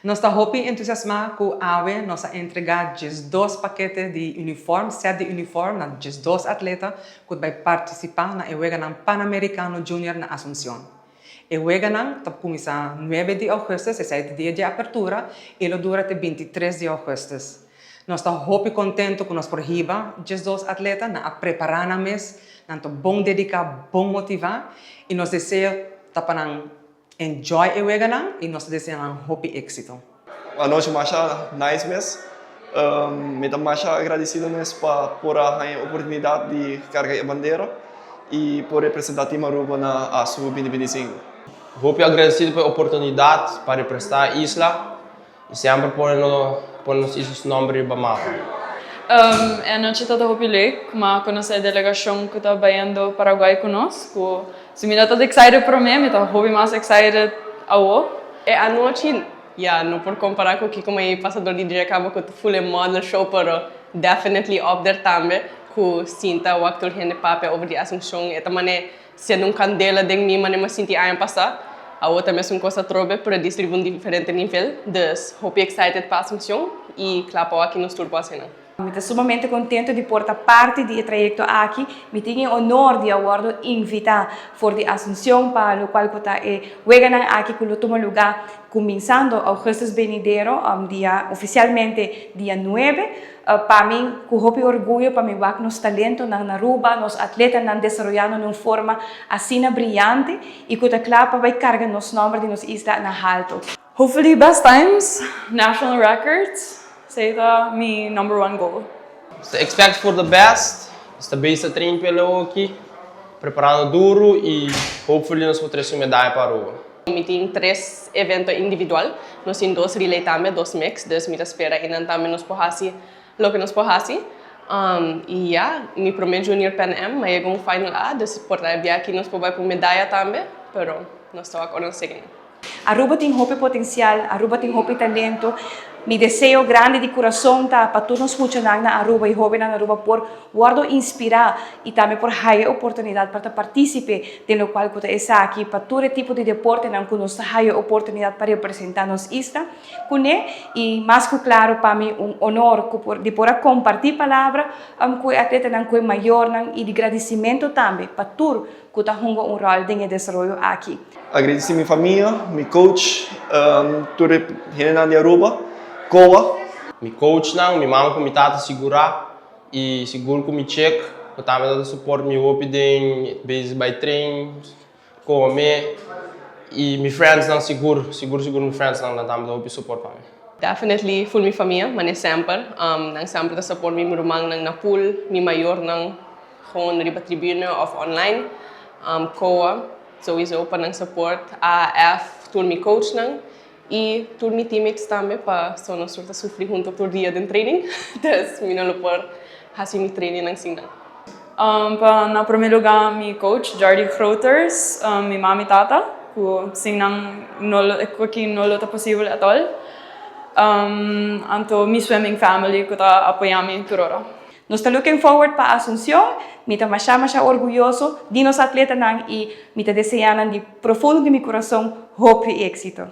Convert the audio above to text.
Nos ta hopi entusiasma cu awe nos a entrega 12 pakete di uniform, set di uniform na 12 atleta cu ta bay participa na e Weganan Panamericano Junior na Asuncion. E weganan ta cuminsa 9 di augustus, esey ta dia di apertura, y lo dura te 23 di augustus. Nos ta hopi contento cu nos por hiba 12 atleta nan a prepara nan mes, nan ta bon dedica, bon motiva, y nos deseo ta pa nan enjoy e weganan y nos ta desea nan hopi exito. Anochi masha nice mes. Mi ta masha agradecido mes pa por a haña oportunidad di carga e bandera y por representa Team Aruba na ASU 2025. Hopi agradecido pa e oportunidad pa representa e isla y semper pone pone nos isla su nomber riba mapa. E anochi tabata hopi leuk, m'a conoce e delegacion cu ta bayendo Paraguay cu nos, cu si mi no tabata excited prome, mi ta hopi mas excited awo. E anochi, ya, no por compara cu kico mi pasa door di dje caba cu full e model show, pero definitely up there tambe, cu sinta wak tur hende papia over di Asuncion, e ta mane sende un candela den mi mane mi sinti aña pasa. Awo ta mesun cos atrobe, pero dis riba un diferente nivel, dus hopi excited pa Asuncion y cla pa wak nos tur por haci nan. Mi ta sumamente contento di por ta parti di e trayecto aki. Mi tin e honor di a wordo invita for di Asuncion pa locual cu ta e weganan aki cu lo tuma luga cuminsando augustus benidero, dia oficialmente dia 9. Pa mi cu hopi orguyo pa mi wak nos talentonan na Aruba, nos atletanan desaroyando na un forma asina briyante y cu ta cla pa bay carga nos nomber di nos isla na halto. Hopefully best times, national records, esey ta mi number one goal. So expect for the best, sta bezig ta train p'e aki, preparando duro y hopefully nos por trece un medaya pa Aruba. Mi tin tres evento individual, nos tin dos relay tambe, dos mix, dus mi ta spera einan tambe nos por haci loke nos por haci. Y ya, mi prome Junior Pan Am, m'a yega un final A, dus por ta e bia aki nos por bay pa un medaya tambe, pero nos ta wak ora nos sigui. Aruba tin hopi potencial, Aruba tin hopi talento. Mi deseo grandi di curason ta pa tur nos muchanan na Aruba y hobennan na Aruba por wordo inspira y tambe por haya e oportunidad pa ta participe den locual cu ta esaki, pa tur e tipo di deportenan cu nos ta haya e oportunidad pa representa nos isla cune. Y mas cu claro pa mi un honor cu por di por a comparti palabra cu e atletanan, cu e mayornan y di gradicimento tambe pa tur cu ta hunga un rol den e desaroyo aki. Agradeci mi famia, mi coach, tur e hendenan di Aruba, COA. Mi coachnan, mi mama cu mi tata sigura y sigur cu mi chick cu tambe ta support mi hopi den bezig bay train, come y mi friendsnan sigur, sigur sigur mi friendsnan nan tambe ta hopi support pa mi. Definitely full mi famia, mane semper, nan semper ta support mi, mi rumannan na pool, mi mayornan gewoon riba tribune of online, COA sowieso pa nan support, AF, tur mi coachnan y tur mi teammates tambe pa so nos tur ta sufri hunto tur dia den training, dus mi no lo por haci mi trainingnan sin nan. Pa na prome luga mi coach Jordi Groters, mi mami tata cu sin nan no lo aki no lo ta posibel at all, anto mi swimming family cu ta apoya mi tur ora. Nos ta looking forward pa Asuncion, mi ta masha masha orguyoso di nos atletanan y mi ta desea nan di profundo di mi curason hopi exito.